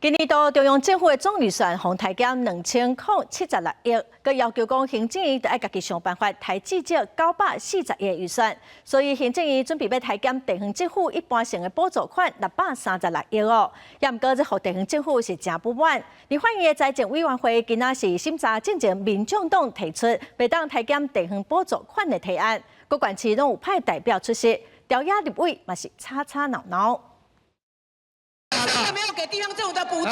今年度中央政府的總預算予刣減2076億，閣要求講行政院著愛家己想辦法刣至少940億的預算，所以行政院準備欲刣減地方政府一般性的補助款636億哦。也毋過這予地方政府是誠不滿。立法院的財政委員會今仔是審查進前民眾黨提出袂當刣減地方補助款的提案，各縣市攏有派代表出席，朝野立委嘛是吵吵鬧鬧。沒有給地方政府的補助。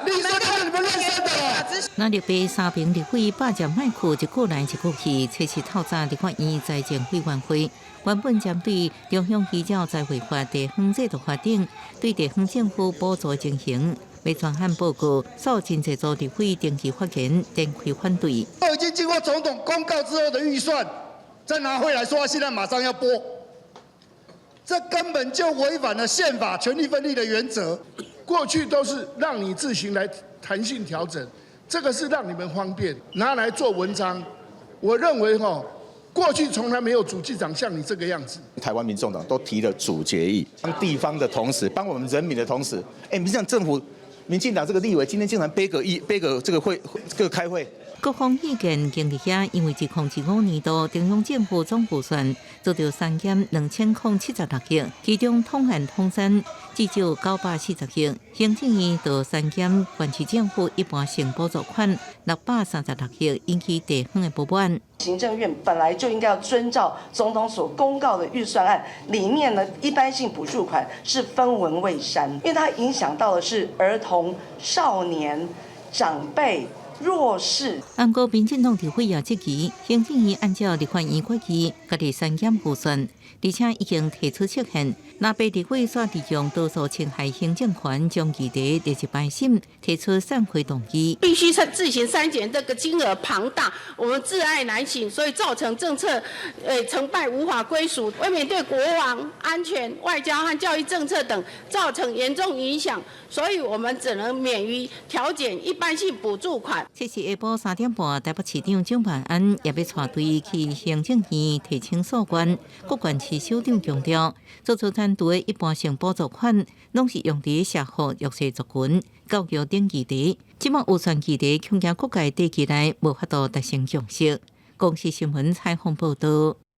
你說看你們亂說的。那綠白三爿立委霸佔麥克一句來一句去，測試透早立法院財政委員會原本針對中央依照財會法地方制度法定對地方政府補助情形，欲專案報告，所真濟組立委登記發言，展開反對。都已經經過總統公告之後的預算，再拿回來說，現在馬上要撥。這根本就違反了憲法權力分立的原則。過去都是讓你自行來彈性調整，這個是讓你們方便拿來做文章。我認為哈，過去從來沒有主計長像你這個樣子。台灣民眾黨都提了主決議，幫地方的同時，幫我們人民的同時，哎，民進黨政府、民進黨這個立委今天竟然杯葛議杯葛這個會這個開會。各方意見經歷遐，因為2025年度中央政府總預算遭著刪減2076億，其中統案統三至少940億，行政院就刪減縣市政府一般性補助款636億，引起地方的不滿。行政院本來就應該要遵照總統所公告的預算案裡面呢，一般性補助款是分文未刪，因為它影響到的是兒童、少年、長輩、弱勢。毋過民進黨立委也質疑，行政院按照立法院決議，家己刪減預算，而且已經提出釋憲，若被立委煞利用多數侵害行政權，將議題列入排審，提出散會動議。必須自行刪減這個金額龐大，我們窒礙難行，所以造成政策成敗無法歸屬，為免對國防安全、外交和教育政策等造成嚴重影響，所以我們只能免於調減一般性補助款。這是下晡3點半，台北市長蔣萬安也欲帶隊去行政院提請訴願。各縣市首長強調，做出單獨的一般性補助款，攏是用佇社福弱勢族群、教育等議題。這馬預算議題恐驚各界短期內無法度達成共識。公視新聞採訪報導。